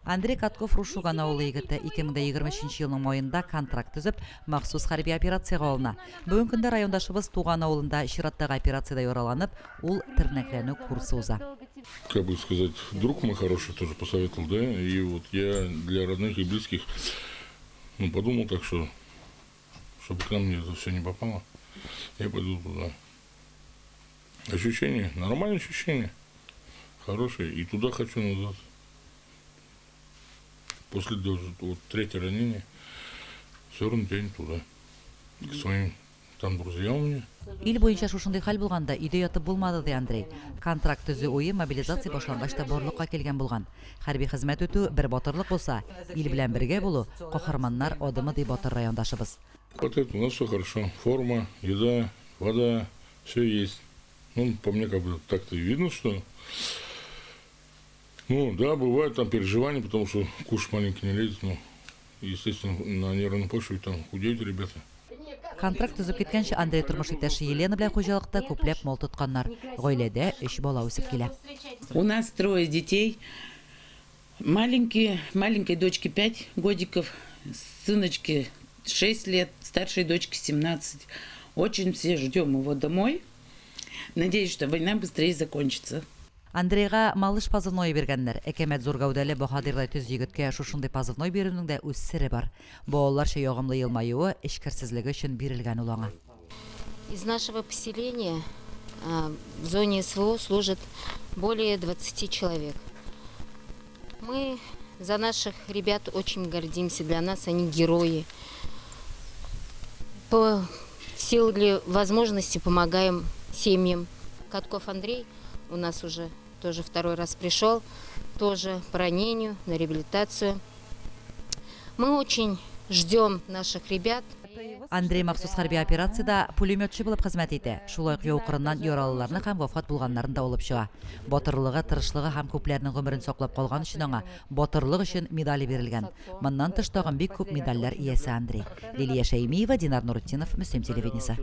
Андрей Катков Рус Шуган авылы егете, 2023 елның маенда контракт төзеп, махсус хәрби операциягә алына. Бүгенге көндә райондашыбыз туган авылында чираттагы операциядә яраланып, ул тернәкләнү курсы уза. Как бы сказать, друг мой хороший тоже посоветовал, да, и вот я для родных и близких, ну, подумал так, что, чтобы к нам мне это все не попало, я пойду туда. Ощущение, нормальное ощущение, хорошее, и туда хочу назад. После даже вот третьего ранения все равно тянет туда, к своим там друзья у меня. Ил буенча шушындый хәл булганда, өйдә ятып булмады, ди Андрей. Контракт төзү уе мобилизация башлангач та барлыкка килгән булган. Хәрби хезмәт үтү бер батырлык булса, ил белән бергә булу, каһарманнар адымы, ди батыр райондашыбыз. Хватает, у нас все хорошо. Форма, еда, вода, все есть. Ну, по мне как бы так-то и видно, что... Ну, да, бывают там переживания, потому что куш маленький не лезет, но, естественно, на нервной почве там худеют ребята. Контракт төзеп киткәнче Андрей тормыш иптәше Елена белән хуҗалыкта күпләп мал тотканнар. Гаиләдә өч бала үсеп килә. У нас трое детей. Маленькие, маленькой дочке 5 годиков, сыночке 6 лет, старшей дочке 17. Очень все ждем его домой. Надеюсь, что война быстрее закончится. Андрейга Малыш позывное биргәннәр. Әкәмәт зур гәүдәле баһадирдай төз егеткә шушындый позывной бирүнең дә үз сере бар. Балаларча ягымлы елмаюы, эчкерсезлеге өчен бирелгән ул аңа. Из нашего поселения в зоне СВО служит более 20 человек. Мы за наших ребят очень гордимся, для нас они герои. По силе возможности помогаем семьям. Катков Андрей у нас уже тоже второй раз пришел, тоже по ранению, на реабилитацию. Мы очень ждем наших ребят. Андрей махсус хәрби операциядә пулеметчы булып хезмәт итә. Шулай ук яу кырыннан яралыларны һәм вафат булганнарын да алып чыга. Батырлыгы, тырышлыгы һәм күпләрнең гомерен саклап калган өчен аңа Батырлык өчен медале бирелгән. Моннан тыш тагын бик күп медальләр иясе Андрей. Лилия Шәймиева, Динар Нуретдинов, Мөслим телевидениесе.